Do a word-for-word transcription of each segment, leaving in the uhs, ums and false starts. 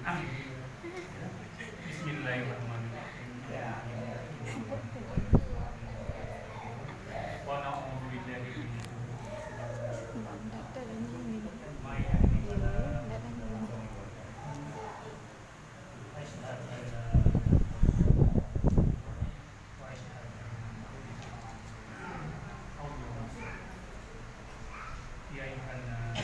Bismillahirrahmanirrahim. Wa na'udzu billahi min syururi anfusina. May yahdihillahu fahuwal muhtadi. Wa asyhadu an la ilaha illallah. Wa asyhadu anna Muhammadan abduhu wa rasuluh. Ya ayyuhan nas,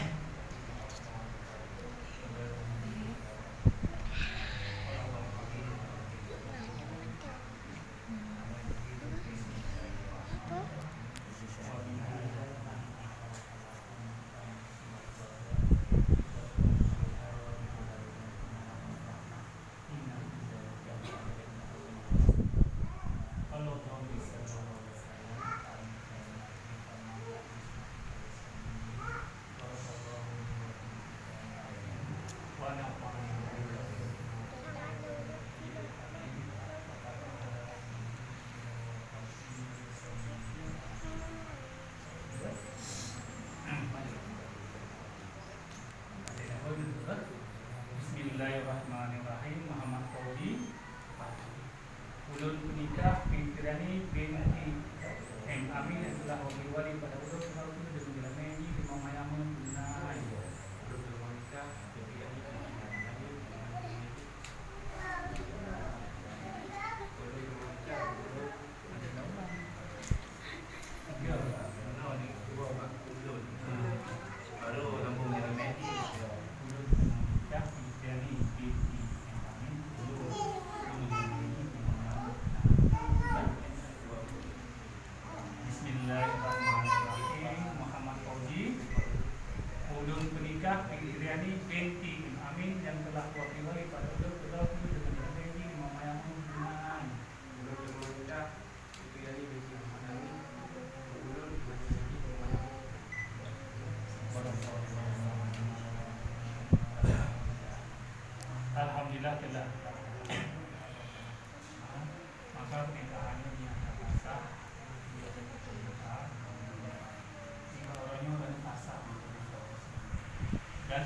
Bismillahirrahmanirrahim. Muhammad Fauzi. Ulun punika Fitriani binti M Amin yang telah wali-wali pada ulun, kenal dulu dengan jalan Meji di Mamayangun, Brunei. Ulun punika Fitriani binti M Amin. Ulun punika Iya, kenal ni dua anak ulun. Baru lambung jalan Meji. Ulun punika Fitriani binti M Amin. Ulun punika Fitriani binti M Amin. Bismillahirrahmanirrahim. Muhammad Fauzi. Ulun punika Fitriani binti M Amin yang telah wali-wali pada ulun, kenal dulu dengan jalan Meji di Mamayangun, Brunei. Ulun punika Fitriani binti M Amin. Ulun punika Fitriani binti M Amin. Alhamdulillah, telah. Maka pernikahannya dinyatakan sah. Nikah orangnya udah sah. Dan